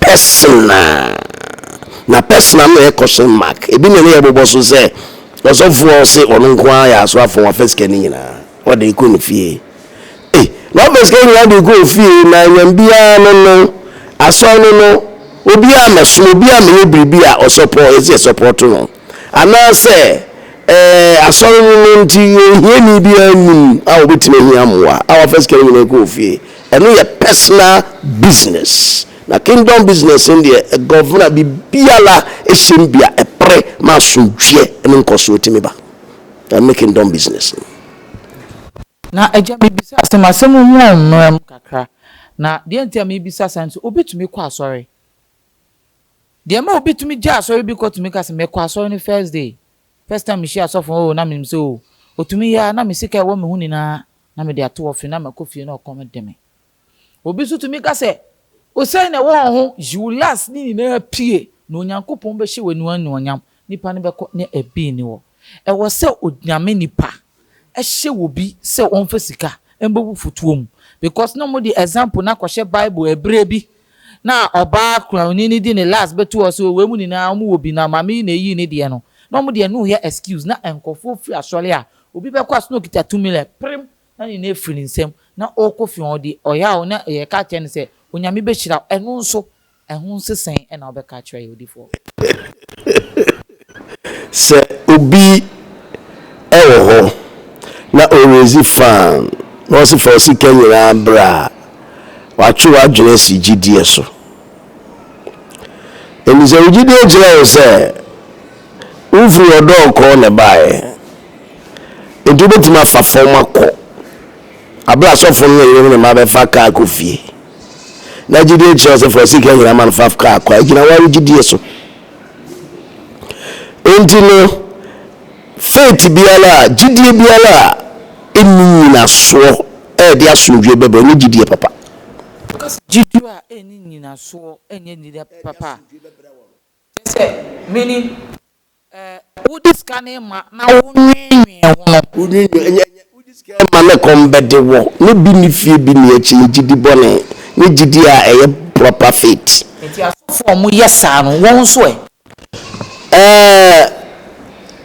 personal. Na personal no na ɛyɛ question mark. Ebi na ɛne yɛbobɔ so sɛ ɔsɔfoɔ se ɔno nko ara yɛ asoafo wafa sika no nyinaa ɔde kɔ ne fie. Ei, na ɔpɛ sika nyinaa de kɔ ofie na anyam biara no no, asɔre no no, obiara mmɛsom, obiara mmɛyɛ biribi a ɔsɔpɔ, yɛsɛ yɛsɔpɔto no. Anaasɛ ɛɛ asɔre no no nti ohiani biara nnim a obetumi ahia mmoa a wafa sika no nyinaa kɔ ofie. Ɛno yɛ personal business. Na kingdom business no deɛ, ɛgɔvena biribiara ɛhyɛm bi a ɛpere ma asomdwoeɛ ne nkɔsoɔ tumi ba. Ɛno ne kingdom business no. Na agya mebisa asɛm, asɛm ho ɔmmra mu kakra. Na deɛ nti a mebisa saa nti, obi tumi kɔ asɔre. Deɛ ɛma obi tumi gya asɔre bi kɔ tumi ka sɛ, mekɔ asɔre no first day, first time mehyia asɔfo no, oh na menim sɛ oh, otumi yɛ a na me sika a ɛwɔ me ho nyinaa na mede ato ɔfe na makɔ fie na ɔkɔm de me. Obi nso tumi ka sɛ, Osian na ɛwɔ wɔn ho, yi wo last ne nyinaa pue, na Onyankopɔn bɛhyɛ wo anuanuonyam, nipa no bɛkɔ na ɛbi nni hɔ. Ɛwɔ sɛ Onyame nipa hyɛ obi sɛ ɔmfa sika mbɛgu fotoɔ mu because na wɔde example no akɔhyɛ bible ɛberɛ bi na ɔbaa kurawni no de ne last bɛto hɔ sɛ wei mu nyinaa wɔn wɔ bi na maame yi na ɛyii ne deɛ no na wɔn deɛ no yɛ excuse na nkurɔfoɔ firi asɔre a obi bɛkɔ aso na ɔkita 2 million prem na ne nan afiri ne nsam na ɔrekɔ fie ɔde ɔyaw na yɛka kyerɛ no sɛ Onyame bɛhyira wo ɛno nso ɛho nsesɛn na wobɛka akyerɛ yɛ odifoɔ. Sɛ obi wɔ hɔ na ɔredzi fan na ɔse fa wo sika nyinaa bra a, watwe w'adwene asi gyidie so. Enti sɛ wo gyidie kyerɛ wo sɛ wofiri ɔdɔɔkɔɔ na ɛbaeɛ, enti wobɛtumi afa fam akɔ aberɛ a asɔfoɔ no ne yerenom ne mma bɛfa kaa kɔ fie. Na gyidie kyerɛ wo sɛ fa wo sika nyinaa ma no fa kaa kɔ a, ɛgyina wo ara wo gyidie so. Enti no, faith biara a, gyidie biara a ɛnni nnyinasoɔ a ɛde asomdwoeɛ bɛba, ɛnyɛ gyidie papa. Woka sɛ gyidie a ɛnni nnyinasoɔ nyɛ gyidie papa a, kyerɛ sɛ, meaning, eh, wode sika no rema na wonweenwee ho no. Wonweenwee, ɛnyɛ, ɛnyɛ, wode sika rema na ɛkɔm bɛde wo, ne bi nni fie bi nni akyi, nyɛ gyidi bɔne, nyɛ gyidie a ɛyɛ proper faith. Enti asɔfoɔ a wɔyɛ saa no, wɔn nso ɛ? Ɛɛ,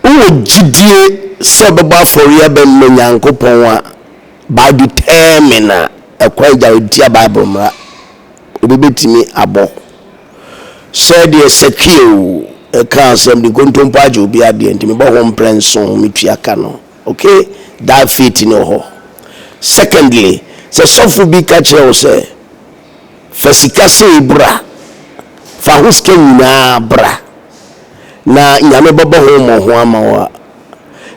wowɔ gyidie sɛ wobɛbɔ afɔreɛ abɛma Nyankopɔn a, by determine a, ɛkwan gya ɛntia Bible mmara. Obi bɛtumi abɔ. Sɛdeɛ Sakeo kaa sɛ, mede nkontompo agye obi adeɛ nti mebɔ ho mprɛ nson metua ka no. Okay, that faith no wɔ hɔ. Secondly, sɛ sɔfo bi ka kyerɛ wo sɛ, fa sika sei bra, fa ho sika nyinaa bra, na Nyame bɛbɔ ho mmɔho ama wo a,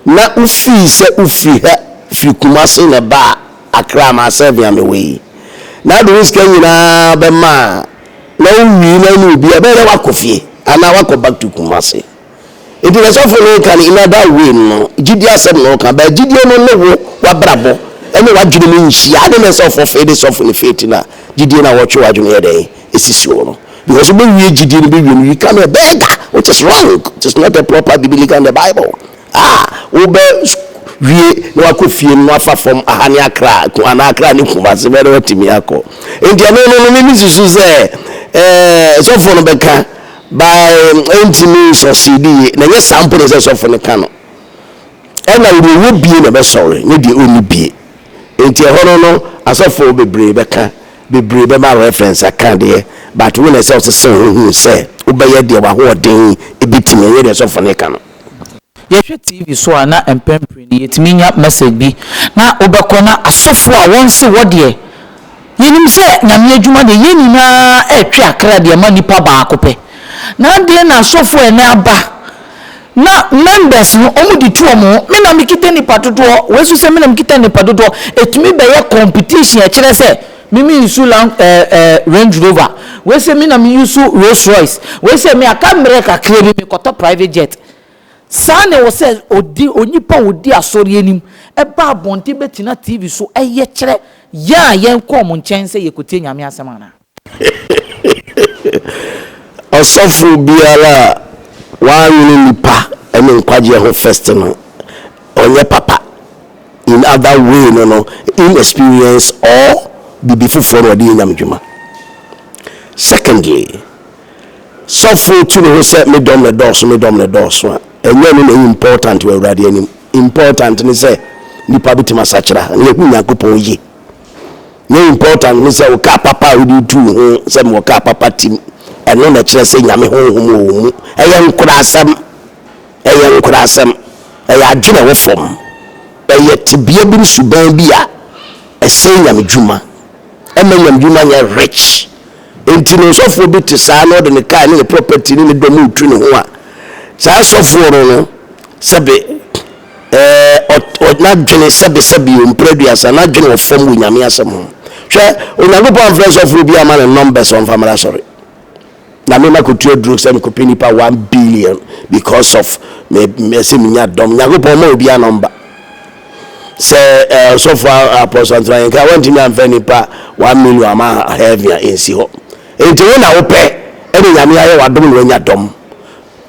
na wofii sɛ wofiri ha firi Kumasi na ɛbaa Accra ma asɛve a mewɔ yi, na wode wo sika nyinaa bɛma a, na wowie na wone obi a, ɛbɛyɛ dɛ woakɔ fie anaa woakɔ back to Kumasi. Nti na sɔfo no reka no in other way no, gyidie asɛm na ɔreka, but gyidie no ne wo w'abrabɔ ne w'adwene mu nhyia. Adɛn na ɛsɛ sɛ ɔfɔfee de sɔfo no faith no a gyidie no a wɔtwe w'adwene yɛ dɛn ɛsisi wo no? Because wobɛwie gyidie no bɛwie no you become a beggar which is wrong, it is not a proper biblical in the Bible. Ah, wobɛ wie na wakɔ fie no afa fam aha ne Accra anaa Accra ne Kumasi bɛyɛ na watumi akɔ. Nti ɛno no no mimi susu sɛ ɛɛ sɔfo no bɛka by ɛntumi nsɔsidi yie na ɛnyɛ saa mpo na ɛsɛ sɔfo no ka no. Ɛna deɛ ɔwɔ bie na ɛbɛsɔre, ne deɛ ɔnni bie. Enti ɛhɔ no no asɔfoɔ bebree bɛka, bebree bɛma reference aka deɛ, but wo na ɛsɛ wosese wo ho hunu sɛ wobɛyɛ deɛ w'ahoɔden bɛtumi, ɛnyɛ deɛ sɔfo no reka no. Yɛhwɛ TV so a na mpɛn pii no yɛtumi nya message bi na wobɛkɔ na asɔfoɔ a wɔn se wɔ deɛ yɛnim sɛ Nyame adwuma deɛ yɛn nyinaa ɛretwe akra deɛ ma nipa baako pɛ na adeɛ na asɔfoɔ a ɛnɛ aba na members no wɔn de tu wɔn ho me na mekita nipa dodoɔ wei nso sɛ me na mekita nipa dodoɔ ɛtumi bɛyɛ competition ɛkyerɛ sɛ Me me use land eh eh Range Rover wei sɛ me na me use Rolls Royce wei sɛ me aka mmerɛ kakra bi me kɔtɔ private jet saa na ɛwɔ sɛ ɔdi onipa a ɔdi asɔre anim ɛba abɔnten bɛtena TV so ɛyɛ kyerɛ yɛn a yɛn kɔ wɔn nkyɛn sɛ yɛkɔtie Nyame asɛm anaa? Ɔsɔfo biara a wannwene nnipa ne nkwagyeɛ ho first no, ɔnyɛ papa. In other way no no, inexperience or biribi foforɔ na ɔde yɛ nyamedwuma. Secondly, sɔfo tu ne ho sɛ me dɔm na ɛdɔɔso, me dɔm na ɛdɔɔso a, ɛnyɛ ɛno na ɛyɛ important wɔ Awurade anim. Important ne sɛ nipa bɛtumi asakyera na yɛhu Nyankopɔn yie. Nyɛ important ne sɛ wo kaa papa a wode tu wo ho sɛ mewɔ kaa papa tim, ɛno na ɛkyerɛ sɛ Nyame honhom wɔ wo mu. Ɛyɛ nkoraasɛm. Ɛyɛ nkurasɛm. Ɛyɛ adwene a ɛwɔ fam. Ɛyɛ tebea bi ne suban bi a ɛsɛe nyamedwuma. Ɛmma nyamedwuma nyɛ rich. Enti no sɔfoɔ bi te saa na ɔde ne car ne ne property ne ne dɔm retu ne ho a, saa sɔfoɔ no no, sɛbe ɛɛ ɔ n'adwene sɛbe sɛbe o mpere aduasa n'adwene wɔ fam wɔ Nyame asɛm ho. Hwɛ, Onyankopɔn amfrɛ sɔfoɔ bi amma no numbers ɔmfa mmra asɔre. Na me makotu aduro sɛ mekɔpɛ nipa 1 billion because of me ɛsɛ menya dɔm. Nyankopɔn ma obiara nɔmba sɛ ɔsɔfo Apostle Anthony wantumi amfa nipa 1 million ama heaven a ɛnsi hɔ. Enti wo na wopɛ ɛne Nyame ayɛ wadom na wanya dɔm.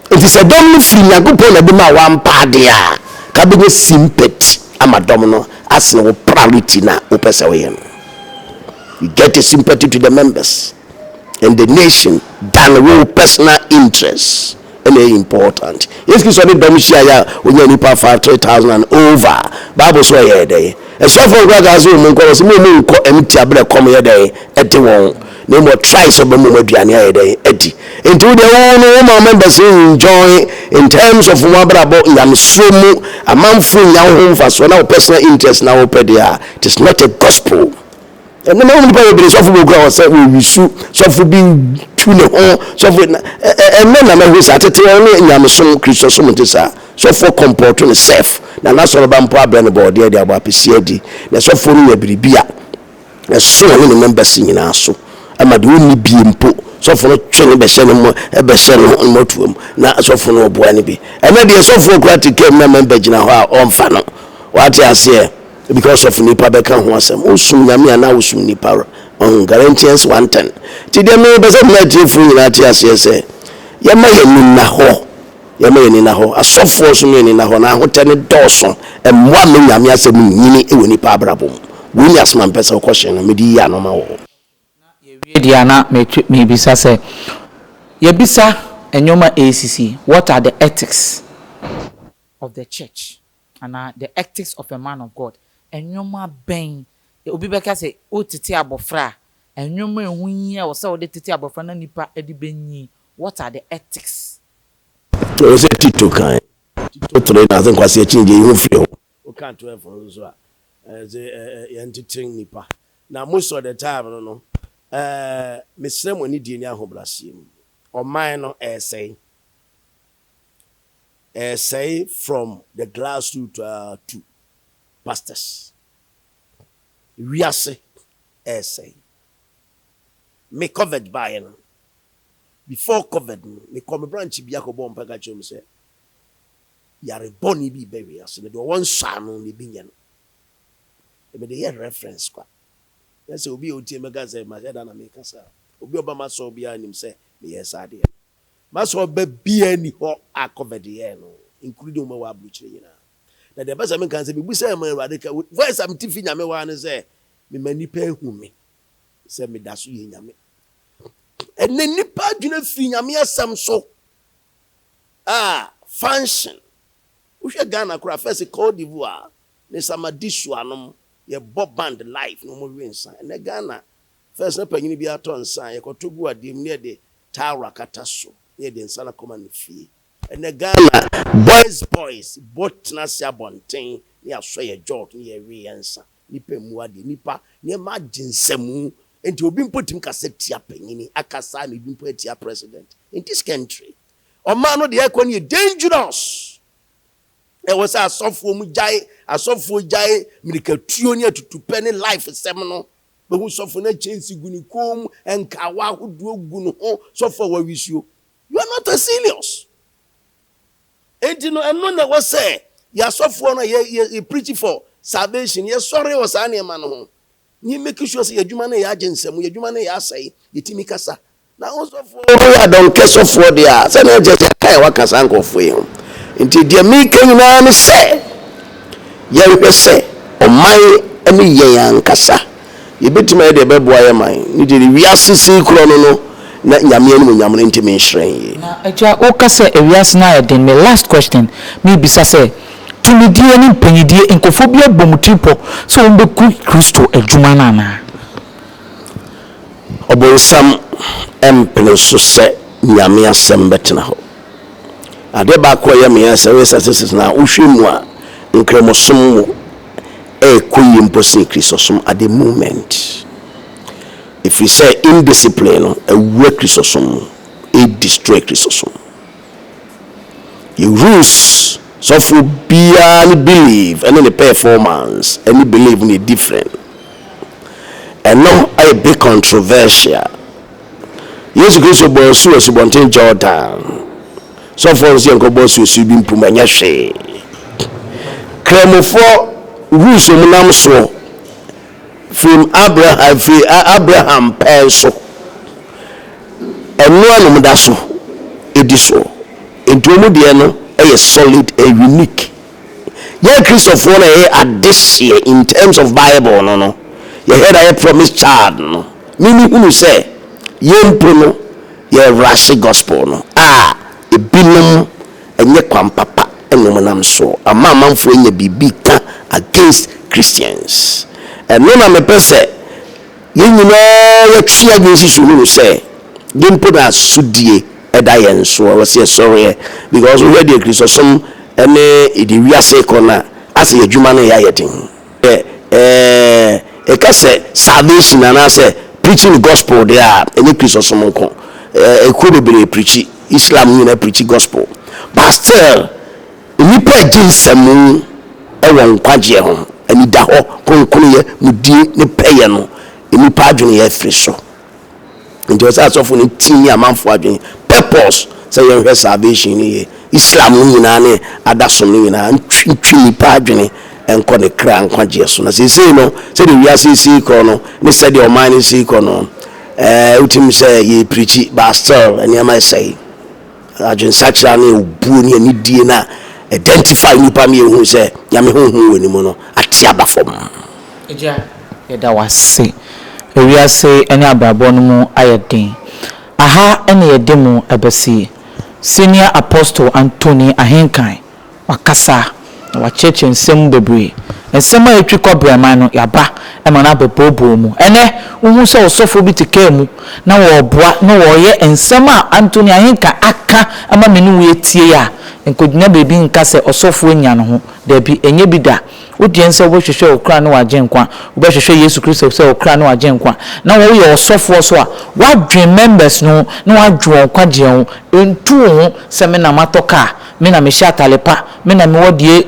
Nti sɛ dɔm no firi Nyankopɔn na de ma wampa adeɛ a ka bɛnya sympathy ama dɔm no asene wo priority na wopɛ sɛ woyɛ no. You get a sympathy to the members and the nation than wo personal interest ɛna ɛyɛ important. Yesu Kristo ɔne dɔm hyia yɛ a onya nipa 5 3000 and over. Bible so ɔyɛ dɛn? Asuafoɔ nkora kaa sɛ wɔn nkɔ, wɔsɛ mo mu nkɔ empty aberɛ kɔm yɛ dɛn ɛde wɔn, na mmom ɔtry sɛ ɔbɛma wɔn aduane ayɛ dɛn adi. Nti wo deɛ wo no wo ma members enjoy in terms of wɔn abrabɔ nyamesuro mu, amanfoɔ nya wo ho mfasoɔ na wo personal interest na wopɛ deɛ a, it is not a gospel. Ɛnna ma nipa bebree sɔfo bi okura hɔ sɛ wɔwisu sɔfo bi tu ne ho sɔfo na ɛnɛ na mahu saa tete wɔn ne nyamesom Kristosom nte saa. Sɔfoɔ comport ne self na n'asɔreba mpo abrɛ no bɔɔdeɛ de abɔ apɛsi adi na sɔfoɔ no nya biribi a ɛso ɔne ne members nyinaa so ɛma deɛ ɔnni bie mpo sɔfo no twe ne bɛhyɛ ne mo ɛbɛhyɛ ne mmɔtoa mu na sɔfo no ɔboa no bi. Ɛnɛ deɛ sɔfoɔ kura te kam na member gyina hɔ a ɔmfa no wate aseɛ because of nipa bɛka ho asɛm. Wosom Nyame anaa wosom nipa? Ɔho Galatians 1:10. Nti deɛ mepɛ sɛ mma atiefoɔ nyinaa te aseɛ sɛ yɛma yɛn ani nna hɔ, yɛma yɛn ani nna hɔ. Asɔfoɔ nso ma yɛn ani nna hɔ na ahotɛ no dɔɔso. Mmoa mma Nyame asɛm nyini wɔ nipa abrabɔ mu. Wei ne asɛm a mepɛ sɛ wokɔhyɛ no mede yi ano ma wo. Na yɛwie deɛ a na metwe mebisa sɛ yɛbisa nneɛma a ɛresisi, what are the ethics of the church anaa the ethics of a man of God? Nneɛma bɛn obi bɛka sɛ wotete abɔfra a, nneɛma a ɛho hia wɔ sɛ wode tete abɔfra na nipa de bɛnyin, what are the ethics? Ɛwɔ sɛ Tito kan Tito 3 na ase nkwasi akyi ngye yi ho firi ho. Woka 12 no nso a, ɛsɛ yɛntete nnipa. Na most of the time no, mesrɛ mo anidie ne ahobrɛaseɛ mu. Ɔman no ɛresɛe. Ɛresɛe from the grassroots to pastors. Wiase ɛresɛe. Me COVID baeɛ no, before COVID no, mekɔ me branch bi akɔbɔ mpa ka kyerɛ mu sɛ yare bɔne bi bɛ wiase no deɛ ɔwɔ nsɔano na ebi nyɛ no. Mede yɛ reference kwa. Na sɛ obi a otie mɛka sɛ mahyɛ da na meka saa. Obi a ɔba m'asɔre biara nim sɛ meyɛ saa adeɛ no. M'asɔre ba biara ni hɔ a COVID yɛɛ no, including wɔn a ɛwɔ aburokyire nyinaa. Na deɛ ɛpɛ sɛ meka sɛ mebu sɛ ma Awurade ka voice a mete fi Nyame hɔ ara ne sɛ mema nnipa ahu me sɛ meda so yɛ Nyame. Ɛnɛ nnipa adwene firi Nyame asɛm so a function. Wohwɛ Ghana koraa first Cote d'Ivoire ne Samadisu anom yɛbɔ band live na wɔn we nsa. Ɛnɛ Ghana first na panyini bi atɔ nsa a yɛkɔtɔ gu adeɛ mu na yɛde towel akata so na yɛde nsa no akɔma no fie. Ɛnɛ Ghana boys boys bɔ tena ase abɔnten na yɛasɔ yɛ jot na yɛwe yɛn nsa. Nipa mmu adeɛ, nipa nneɛma agye nsamu nti obi mpo tumi kasa tia panyini akasa ama ebi mpo atia president in this country. Ɔman no deɛ ɛkɔ no yɛ dangerous. Ɛwɔ sɛ asɔfoɔ mu gyae, asɔfoɔ gyae mirikatuo ne atutupɛ ne life sɛm no. Bɛhu sɔfo na kyɛnse gu ne kɔn mu, nkawa ahodoɔ gu ne ho, sɔfo a wawisuo. You are not a serious. Enti no ɛno na ɛwɔ sɛ yɛ asɔfoɔ no a yɛ yɛ yɛ preach for salvation yɛsɔre wɔ saa nneɛma no ho na yɛ make sure sɛ yɛ adwuma no yɛ agye nsam, yɛ adwuma no yɛ asɛe, yɛtumi kasa. Na wo sɔfoɔ woyɛ adɔnkɛ sɔfoɔ deɛ a, sɛdeɛ ɛkyɛ sɛ aka yɛ waka saa nkurɔfoɔ yi ho. Nti deɛ meka nyinaa ne sɛ yɛnhwɛ sɛ ɔman ne yɛn ankasa yɛbɛtumi ayɛ deɛ ɛbɛboa yɛn man ne deɛ wiase sei korɔ no no na Nyame animuonyam no ntumi nhyerɛn yie. Na agya woka sɛ ewiase no ayɛ den me last question mebisa sɛ tumidie ne mpanyidie nkurɔfoɔ bi abɔ mu tiri pɔ sɛ wɔn bɛku Kristo adwuma no anaa? Ɔbonsam mpene so sɛ Nyame asɛm bɛtena hɔ. Adeɛ baako a ɛyɛ me ya sɛ woyɛ statistics no a wohwɛ mu a Nkramosom mu ɛrekɔ yie mpo sen Kristosom at the moment. Ɛfiri sɛ indiscipline no awura Kristosom mu, ɛredestroy Kristosom. Yɛ rules sɔfo biara ne believe ɛne ne performance ɛne believe no yɛ different. Ɛno ayɛ bit controversial. Yesu Kristo bɔɔ asu wɔ Asubɔnten Jordan. Sɔfoɔ no sɛ yɛnkɔbɔ asu asu bi mpo ma ɛnyɛ hwee. Kramofoɔ rules wɔn nam soɔ firi Abraham firi Abraham pɛn so. Ɛno a na wɔn da so di soɔ. Nti wɔn deɛ no yɛ solid and unique. Yɛn Kristofoɔ na yɛyɛ adehyeɛ in terms of Bible no no, yɛhwɛ na yɛ promise child no, me me hunu sɛ yɛn mpo no yɛ rushe gospel no a ebinom ɛnyɛ kwan papa na wɔn nam soɔ ama amanfoɔ anya biribi ka against Christians. Ɛno na mepɛ sɛ Yɛn nyinaa yɛtwe adwene si so hunu sɛ yɛn mpo na asodie da yɛn so, ɛwɔ sɛ yɛsɔreɛ because wohwɛ deɛ Kristosom ne deɛ wiase rekɔ no a, asɛ yɛn adwuma no reyɛ ayɛ den. Sɛ yɛka sɛ salvation anaasɛ preaching the gospel deɛ a, ɛnyɛ Kristosom nko. Ekuo bebree preachi, Islam nyinaa preachi gospel but still Nnipa regye nsɛm wɔ nkwagyeɛ ho, anidahɔ, kronkronyɛ, mudie ne pɛyɛ no, nnipa adwene yɛ afiri so. Nti ɛwɔ sɛ asɔfo no ti ne amanfoɔ adwene, purpose, sɛ yɛnhwɛ salvation no yie. Islam no nyinaa ne ada som no nyinaa ntwi nnipa adwene nkɔ ne kra nkwagyeɛ so. Na seesei no, sɛdeɛ wiase resi rekɔ no ne sɛdeɛ ɔman no resi rekɔ no, ɛɛ wotumi sɛ yɛrepreachi but still nneɛma resɛe. Adwensakyera ne obuo ne anidie no a identify nipa ma yɛhunu sɛ Nyame honhom wɔ ne mu no ate aba fam. Agya, yɛda wo ase. Ewiase ne abrabɔ no mu ayɛ den. Aha na yɛde mo bɛsi. Senior Apostle Anthony Ahenkan Wakasa na wakyerɛkyerɛ nsɛm mu bebree. Nsɛm a etwi kɔ brɛman no, yɛaba ma no abɛbooboo mu. Ɛnnɛ, wuhu sɛ ɔsɔfo bi te kaa mu na ɔreboa na ɔreyɛ nsɛm a Anthony Ahenka aka ama me ne wo atie yi a, nkogyina baabi nka sɛ ɔsɔfo anya ne ho. Dabi, ɛnyɛ bi da. Wo deɛ ne sɛ wobɛhwehwɛ wo kra ne w'Agyenkwa. Wobɛhwehwɛ Yesu Kristo sɛ wo kra ne w'Agyenkwa. Na woyɛ ɔsɔfoɔ nso a, woadwen members no ho na woadwen wɔn nkwagyeɛ ho. Ntu wo ho sɛ me na matɔ kaa, Me na mehyɛ atare pa, me na mewɔ deɛ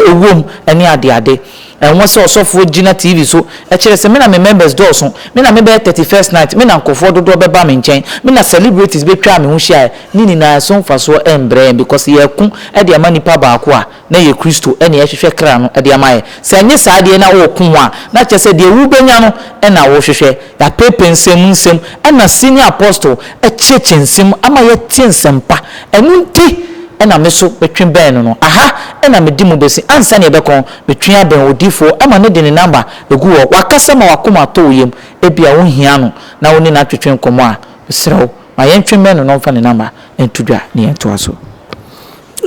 ɛwom ne adeade. Ɛnwɔ sɛ ɔsɔfoɔ gyina TV so kyerɛ sɛ me na me members dɔɔso, me na mebɛyɛ 31st night, me na nkurɔfoɔ dodoɔ bɛba me nkyɛn, me na celebrities bɛtwaa me ho hyiaeɛ. Ne nyinaa ɛso mfasoɔ mbrɛ yɛn because yɛreko de ama nipa baako a na ɛyɛ Kristo na yɛrehwehwɛ kra no de ama yɛn. Sɛ ɛnyɛ saa deɛ na woreko ho a, na kyerɛ sɛ deɛ wobɛnya no na worehwehwɛ. Yɛapeepee nsɛm mu nsɛm na senior apostle akyerɛkyerɛ nsɛm mu ama yɛate nsɛm pa. Ɛno nti na me nso metwe bɛn no no. Aha na mede mo bɛsi. Ansa na yɛbɛkɔ no, metwe abɛn odiyifoɔ ma no de ne number agu hɔ. Wakasa ma w'akoma atɔ wo yam. Ebia wohia no na wo ne no atwetwe nkɔmmɔ a, mesrɛ wo, ma yɛntwe mmɛn no na ɔmfa ne number nto dwa na yɛntoa so.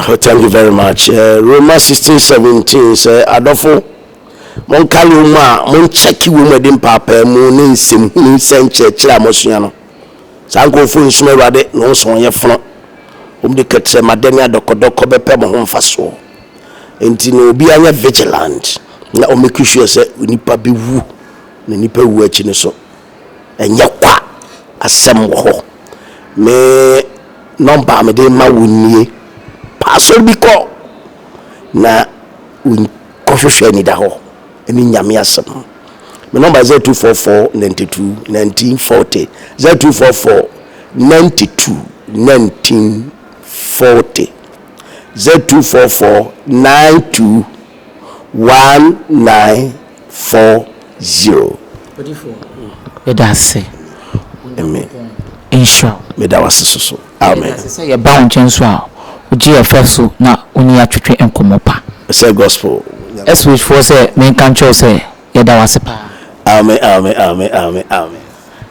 Oh, thank you very much. Roma 16 17 sɛ adɔfo monkare wɔ mu a monkyɛke wɔ mu ɛde mpaapaamu ne nsɛmhunu sɛ nkyerɛkyerɛ a moasua no. Saa nkurɔfoɔ nsom Awurade na wɔn sɛ wɔnyɛ fono. Wɔn de kɛtrɛmadɛ ne adɔkɔdɔkɔ bɛpɛ mo ho mfasoɔ. Nti no obiara nyɛ vigilant na ɔmake sure sɛ nipa bɛwu na nipa wu akyi no so ɛnyɛ kwa asɛm wɔ hɔ. Me number a mede ma wo nie pa asɔre bi kɔ na kɔhwehwɛ anida hɔ ɛne Nyame asɛm. Me number 0244 92 1940, 0244 92 1940, 0244 92 1940. Yɛda ase. Amen. Nhyira wo. Meda wase soso. Amen. Yɛda ase sɛ yɛba wo nkyɛn so a wogye yɛ fɛ so na wo ne yɛatwetwe nkɔmmɔ pa. Sɛ gospel. SOH foɔ sɛ menka nkyerɛ wo sɛ yɛda wo ase paa. Amen, amen, amen, amen, amen.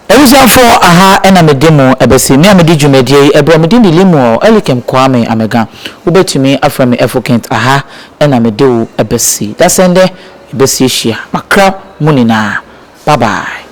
Abusuafoɔ, aha ɛna mede mo ɛbɛsi. Me a mede dwumadie yi ɛbrɛ me din de Lemuel Elikem Kwame Amega. Wobɛtumi afrɛ me Efo Kent. Aha ɛna mede wo ɛbɛsi. Dasɛndɛ yɛbɛsi ahyia. Makra mo nyinaa. Bye bye.